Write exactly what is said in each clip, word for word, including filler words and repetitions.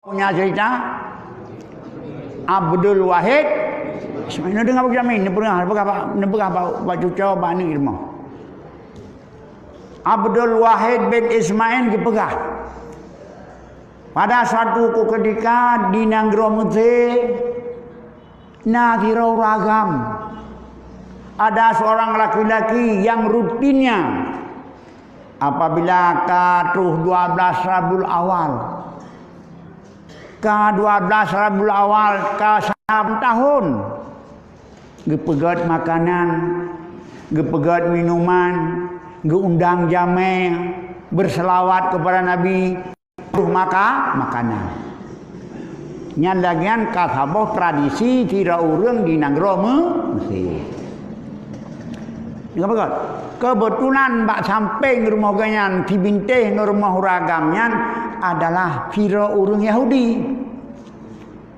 Punya cerita Abdul Wahid Ismail. Neudeungoe bak jamin, neupeugah, neupeugah bak, neupeugah bak, bak cucoe, bak aneuk rumoh. Abdul Wahid bin Ismail geupeugah, pada suatu ketika di nanggroe Mesir, na sidroe ureueng agam. Ada seorang laki-laki yang rutinnya apabila ka troh dua belas Rabiul Awal, ka dua belas Rabiul Awal, ka saban tahun, geupeugét makanan, geupeugét minuman, geuundang jamé, berselawat kepada Nabi, troh maka makanan. Nyan lagée nyan ka saboh tradisi sidroe ureuëng di nanggroe Mesir. Nyoe beugét. Keubeutulan bak sampéng rumoh geuh nyan, sibintéh ngon rumoh ureuëng agam nyan adalah sidroe ureuëng Yahudi.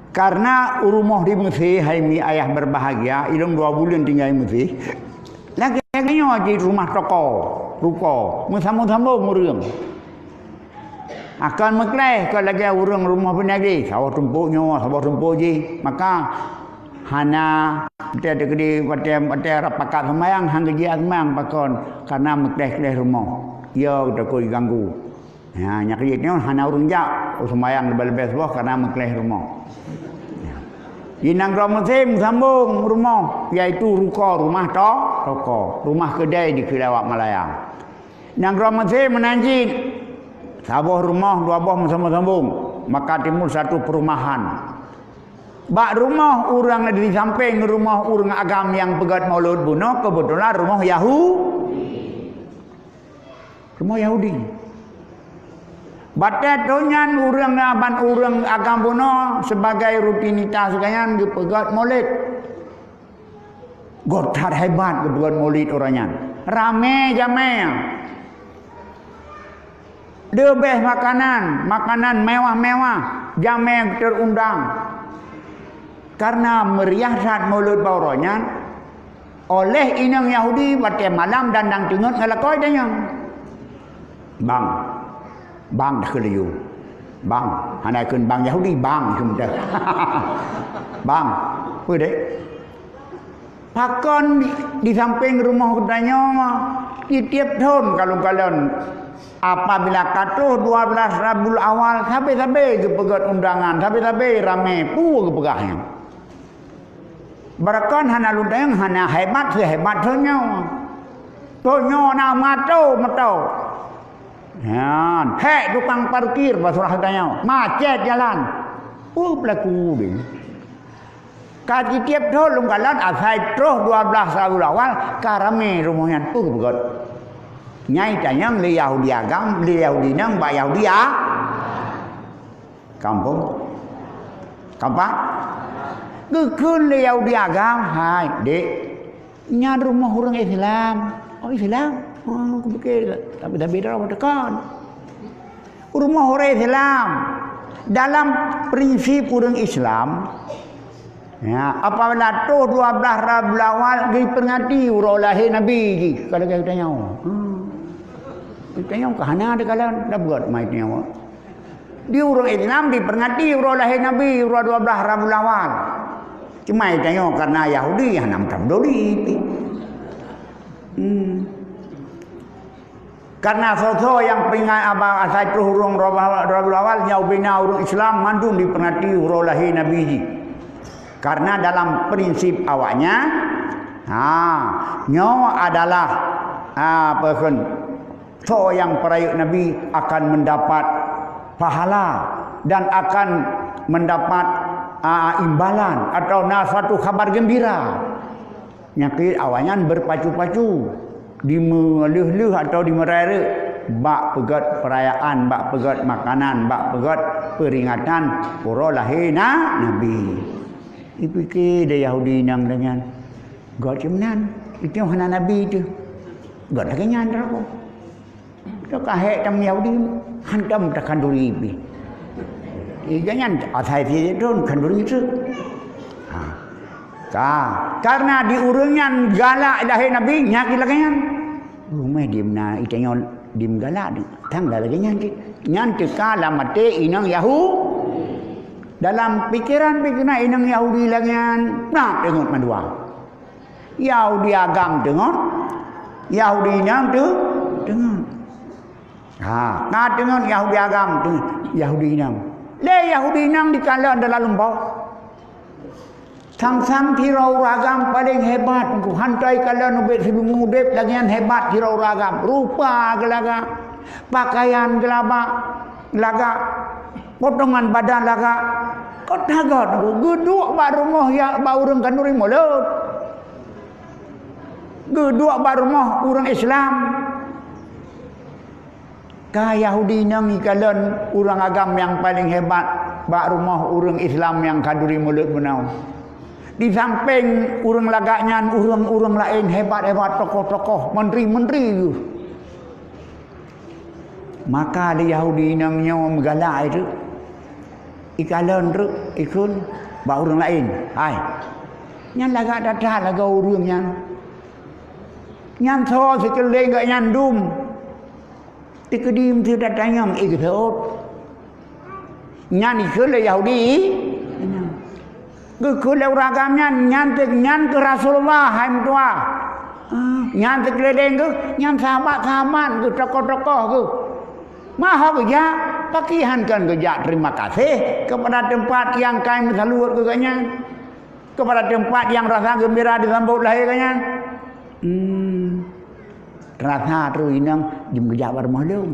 Karena rumoh di Mesir, hai mi ayah berbahagia, ilong dua buleuen tinggai Mesir. Lagée nyoe jih rumoh toko, ruko, meusambong-sambong ureuëng. Akan meukleh ka lagée ureuëng rumoh beunagri, saboh tumpok nyoe, saboh tumpok jih. Maka hana watée teukeudi, watée, watée rap pakat seumayang, han geujiak seumayang pakon, karena meukleh-kleh rumoh. Ya, takot ganggu. Ya, nyak jih nyoe hana ureuëng jak, oh, seumayang leubeh-leubeh saboh karena meukleh rumoh. Ya. Di nanggroe Mesir meusambong rumoh, yaitu ruko, rumah to, toko, rumah keudai di keulawak Malaya. Nanggroe Mesir meunan cit, saboh rumoh dua boh meusambong-sambong, maka timbul satu perumahan. Bak rumoh ureuëng di sampéng rumoh ureuëng agam nyang peugét mulod bunoe keubeutulan rumoh Yahu-, rumoh Yahudi. Batée thon nyan ureuëng na ban ureuëng agam bunoe sebagai rutinitas geuh nyan geupeugét mulod. Göt that hebat geupeugét mulod uroe nyan. Ramé jamé. Leubeh makanan, makanan mewah-mewah, jamé teuundang. Karena meriah that mulod bak uroe nyan, oleh inong Yahudi watée malam dan dang teungeut ngon lakoe tanyoe. Bang, bang dah keuliyueng. Bang, hana kheun bang Yahudi, bang, kheun dah. Bang, peue dek? Pakon di, di sampéng rumoh geutanyoe, di tieb thon kalon-kalon, apabila ka troh dua belas Rabiul Awal, sabe-sabe geupeugét undangan, sabe-sabe ramé, peue geupeugah nyan. Barakon hana lôn tanyong, hana hebat seuhebat thon nyoe. Thon nyoe na mato-mato. Nyan, hék tukang parkir bak surah geutanyoe, macet jalan. Peue peulaku deh. Ka jitieb thon lôn kalon asai troh dua belas Rabiul Awal, ka ramé rumoh nyan peue geupeugét. Nyang tanyong lé Yahudi agam, lé Yahudi inong bak Yahudi a-, kampung. Kampak? Geukheun lé Yahudi agam, hai, dek, nyan rumoh ureuëng Islam. Oh, Islam? Oh, kupikir, tapi, tapi dah teukan. Rumoh ureuëng Islam. Dalam prinsip ureuëng Islam, ya, apabila troh dua belas Rabiul Awal, diperingati uroe lahé Nabi jih. Kalau kita nyawa. Hmm. Kita nyawa ke hana ada kalau dah buat mai nyawa. Di ureuëng Islam diperingati uroe lahé Nabi, uroe dua belas Rabiul Awal. Cuma tanyoe karena Yahudi, hana meutam doli. Hmm. Karena soe-soe nyang peuingat aba asai troh ureuëng Rabiul Awal, nyoe ubena ureuëng Islam mandum diperingati uroe lahé Nabi jih. Karena dalam prinsip awaknyan, ha, nyoe adalah, ha, apa kheun, soe nyang peurayeuk Nabi akan mendapat pahala dan akan mendapat, ah, imbalan atau na suatu khabar gembira. Nyang keuh awaknyan berpacu-pacu, dimeuleuh-leuh atau dimeureurek bak peugét peurayaan, bak peugét makanan, bak peugét peuringatan uroe lahé na Nabi. Ipike deh Yahudi nyang lagée nyan. Göt cit meunan, itu hana nabi teuh. Göt lagée nyan dah ko. Teuka hék tam Yahudi, hantom takhanduri pih. Iga nyan asai sidroe khanduri teuh. Ha. Ka, karena di ureuëng nyan galak lahé nabi, nyan lagée nyan. Rumah di mana itanyoe di galak, tang lagée nyan cit. Nyan teuka lam até inong Yahu-, Dalam pikeran-pikeran inong Yahudi lagée nyan, prap teungeut mandua. Yahudi agam teungeut, Yahudi inong teu-, teungeut. Ha, ka teungeut Yahudi agam, teungeut Yahudi inong. Lé Yahudi inong dikalon dalam lumpoe. Sang-sang sidroe ureuëng agam paleng hebat, Teungku. Hana ikalon ubit silumu udeb lagée nyan hebat sidroe ureuëng agam. Rupa geulagak, pakaian geulabak, lagak, potongan badan lagak. Kon teuga, Teungku, geuduek bak rumoh ya, bak ureuëng khanuri mulod. Geuduek bak rumoh ureuëng Islam. Ka Yahudi nyan ikalon ureuëng agam nyang paleng hebat bak rumoh ureuëng Islam nyang khanuri mulod bunoe. Di sampéng ureuëng lagak nyan, ureuëng-ureuëng laén hebat-hebat, tokoh-tokoh, menteri-menteri geuh. Maka lé Yahudi inong nyoe meugalak itu, ikalon treuk ikheun bak ureuëng laén, "Hai, nyan lagak that-that lagoe ureuëng nyan. Nyan soe sikeuleng geuh nyan dum. Teukeudi meuseuti tatanyong, éh, geuseuôt." Nyan ikheun lé Yahudi. Geukheun lé ureuëng agam nyan, "Nyan teuk, nyan keuh Rasulullah, hai meutuah. Ah, nyan sikeulileng geuh, nyan sahabat-sahabat geuh, tokoh-tokoh geuh. Ma ho geujak, pakriban kon geujak terima kasih kepada tempat nyang ka meusaluet keu gobnyan, kepada tempat nyang rasa geumbira disambot lahé gobnyan." Hmm. Teurasa troh inong jimeugeuja bak rumoh lôn.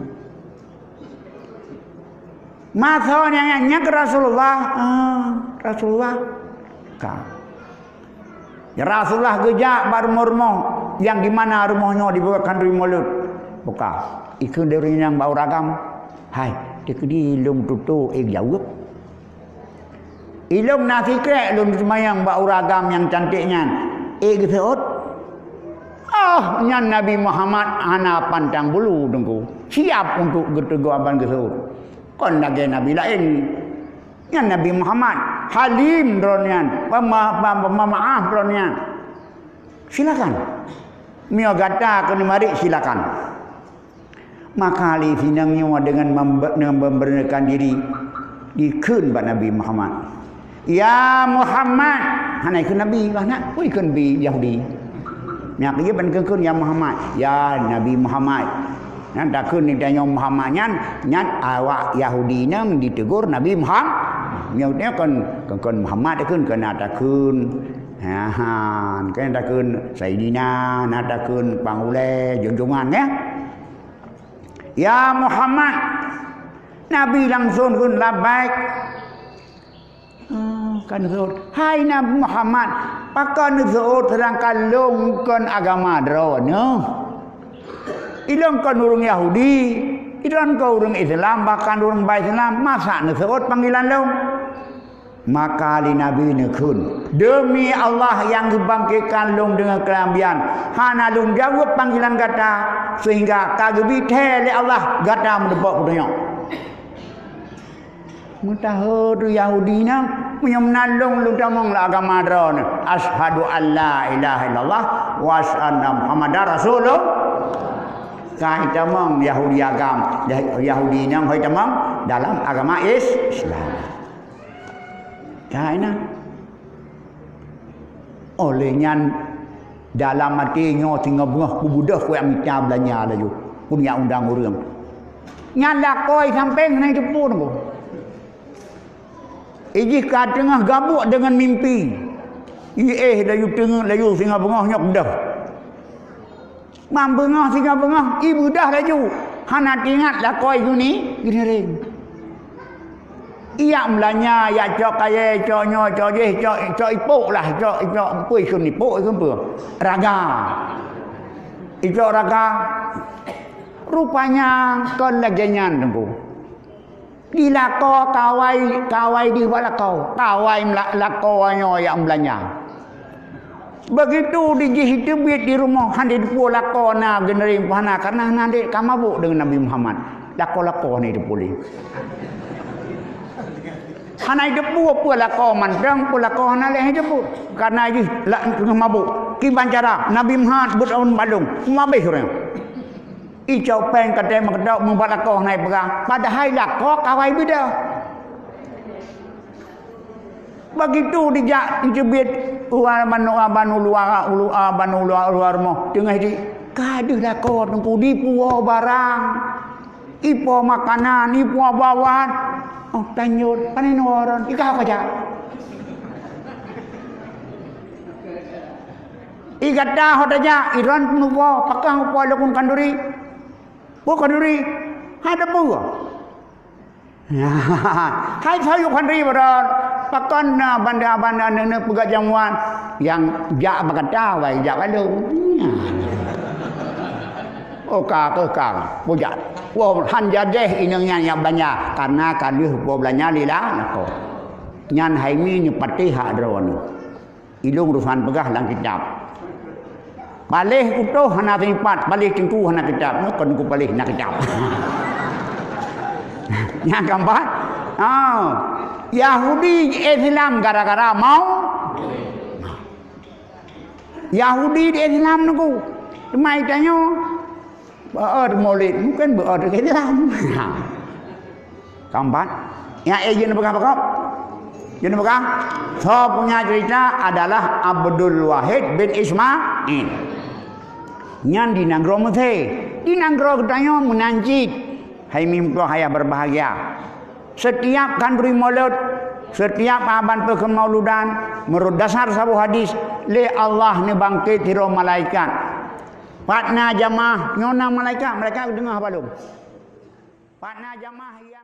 Masa nyan, nyan keuh Rasulullah. Ah, Rasulullah. Ka. Rasulullah geujak bak rumoh-rumoh nyang di mana rumoh nyoe dibuka khanuri mulod. Buka. Ikheun lé ureuëng inong bak ureuëng agam, "Hai, teukeudi lôn tutoe, éh, geujaweueb. Ilôn na sikrek lôn seumayang bak ureuëng agam nyang cantik nyan, éh, geuseuôt." Ah, nyan Nabi Muhammad hana pantang bulu, Teungku. Siap untuk geuteugok ban geuseuôt. Kon lagée nabi laén. Nyan Nabi Muhammad, halim droe nyan, pema-, pem-, pemamaáh droe nyan. Silakan. Meunyoe gata keuneuk marit, silakan. Maka lé si inong nyoe deungon membe-, deungon memberanikan diri, dikheun bak Nabi Muhammad, "Ya Muhammad!" Hana ikheun Nabi, bah na, peue ikheun Nabi Yahudi. Nyak jih ban kheun, "Ya Muhammad." "Ya Nabi Muhammad." Nyan takheun tanyoe Muhammad nyan, nyan awak Yahudi nyan ditegur Nabi Muhammad. Nyoe kon, kon, kon Muhammad takheun, kon na takheun. Ha, ha, kon takheun Saidina, na takheun Pang Ulée, junjungan, ya. "Ya Muhammad!" Nabi langsong kheun, "Labbaik." Ah, ka neuseuôt, "Hai Nabi Muhammad, pakon neuseuôt seudangkan lôn kon agama droeneuh? Ilôn kon ureuëng Yahudi, ilôn kon ureuëng Islam, bahkan ureuëng ba Islam, masa neuseuôt panggilan lôn?" Maka lé Nabi neukheun, "Deumi Allah nyang geubangkitkan lôn deungon keunabian, hana lôn jaweueb panggilan gata, seuhingga ka geubri thée lé Allah gata meuteupok peutunyok." Meutahe tu Yahudi nyan, meunyoe meunan lôn, lôn tamong lam agama droeneuh. Asyhadu an la ilaha illallah wa asyhadu anna Muhammadar Rasulullah. Ka itamong Yahudi agam, Yah-, Yahudi nyan hôi tamong dalam agama Is-, Islam. Ka inan. Óh lheueh nyan, dalam até nyoe singoh beungoh kubeudôh kuyak mita beulanja laju, kuneuk undang ureuëng. Nyan lakoe sampéng hana jiteupeue nanggroe. Ijih ka teungoh gabuk deungon mimpi. Iéh laju teungeut laju singoh beungoh nyoe beudôh. Ban beungoh singoh beungoh, ibeudôh laju. Hana teuingat lakoe geunie, geunie reng. Ijak meulanya, ijak cok kayée, cok nyoe, cok jéh, cok, cok ipok lah, cok, cok peue ikheun ipok, ikheun peue? Raga. Icok raga. Rupanya kon lagée nyan, Teungku. Di lakoe kawai, kawai di bak lakoe. Kawai mela-, lakoe nyoe jak meulanya. Begitu dijih teubiet di rumoh, hana jiteupeue lakoe na geuneureng hana, karna hana dek ka mabök deungon Nabi Muhammad. Lakoe-lakoe hana jiteupeue lé. Hana jiteupeue peue lakoe mantong, peue lakoe hana lé jiteupeue. Karna jih la-, teungoh mabök. Kiban cara, Nabi Muhammad beuet ôn balong, meuabéh ureuëng. Icok péng ka tém meukeudok meubat lakoe hana jipeugah, padahai lakoe kawai beudôh. Begitu dijak jiteubiet u aban, u aban u luwa, u lu-, aban u luwa, u luwa rumoh, teungoh di, ka deuh lakoe teungku, dipuwoe barang. Ipo makanan, ipo bawan. Oh, tanjot, pane nurun, ika ka jak. Igata ho tajak, iron peunupo, pakon upo lukun kanduri. Po kanduri, hada po. Hai sayup kanduri baron, pakon na banda-banda neuneu peugah jamuan, nyang jak bagata, wai jak balong. Oh, ka keuh ka, bujak. Woe han jadeh inong nyan nyang beulanja, karena ka lheueh po beulanja lila lakoe. Nyan hai mi nyang patéh hak droeneuh. Ilong urusan peugah lam kitab. Paléh kutoh hana sifat, paléh teungku hana kitab. Nyoe kon ku paléh na kitab. Nyang keempat, ah, Yahudi Islam gara-gara mau Yahudi di Islam nunggu. Cuma itanyoe, beuet Maulid, mungkin beuet Islam. Keempat, ya, eh, jeuet peugah pakon? Jeuet peugah? Soe punya cerita adalah Abdul Wahid bin Ismail. Nyan di nanggroe Mesir. Di nanggroe geutanyoe meunan cit. Hai mimtoh ayah berbahagia. Setiap khanduri Maulud, setiap aban peukeumaulodan, meurot dasar saboh hadis, lé Allah neubangkét sidroe malaikat. Pat na jamaah, nyoe na malaikat, malaikat deungoe haba lom. Pat na jamaah, ya.